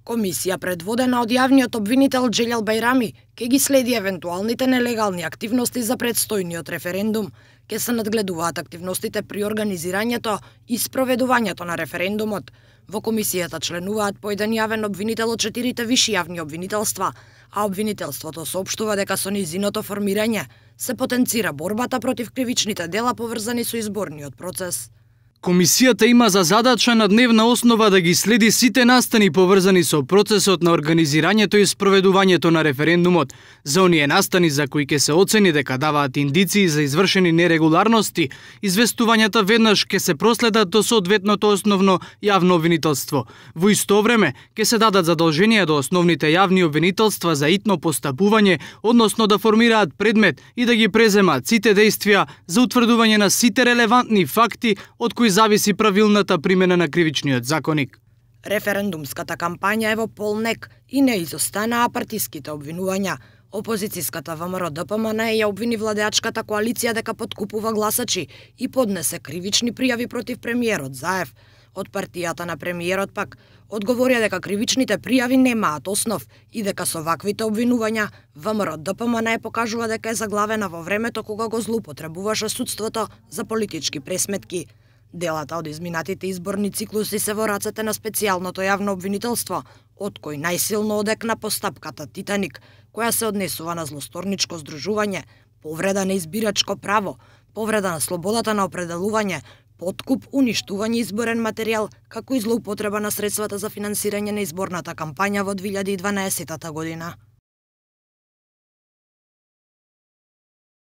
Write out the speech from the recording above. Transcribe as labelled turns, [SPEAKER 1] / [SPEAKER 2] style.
[SPEAKER 1] Комисија предводена од јавниот обвинител Џелјал Бајрами ќе ги следи евентуалните нелегални активности за предстојниот референдум, ќе се надгледуваат активностите при организирањето и спроведувањето на референдумот. Во комисијата членуваат по еден јавен обвинител од 4 виши јавни обвинителства, а обвинителството соопштува дека со низиното формирање се потенцира борбата против кривичните дела поврзани со изборниот процес.
[SPEAKER 2] Комисијата има за задача на дневна основа да ги следи сите настани поврзани со процесот на организирањето и спроведувањето на референдумот. За оние настани за кои ќе се оцени дека даваат индиции за извршени нерегуларности, известувањата веднаш ќе се проследат до соодветното основно јавно обвинителство. Во исто време ќе се дадат задолженија до основните јавни обвинителства за итно постапување, односно да формираат предмет и да ги преземаат сите дејствија за утврдување на сите релевантни факти од кои зависи правилната примена на кривичниот законник.
[SPEAKER 1] Референдумската кампања е во полнек и не изостанаа партиските обвинувања. Опозицијската ВМРО-ДПМН ја обвини владеачката коалиција дека подкупува гласачи и поднесе кривични пријави против премиерот Заев. Од партијата на премиерот пак одговорија дека кривичните пријави немаат основ и дека со ваквите обвинувања ВМРО-ДПМН покажува дека е заглавена во времето кога го злоупотребуваше судството за политички пресметки. Делата од изминатите изборни циклуси се во рацете на специјалното јавно обвинителство, од кој најсилно одекна постапката Титаник, која се однесува на злосторничко здружување, повреда на избирачко право, повреда на слободата на определување, подкуп, уништување изборен материјал, како и злоупотреба на средствата за финансирање на изборната кампања во 2012 година.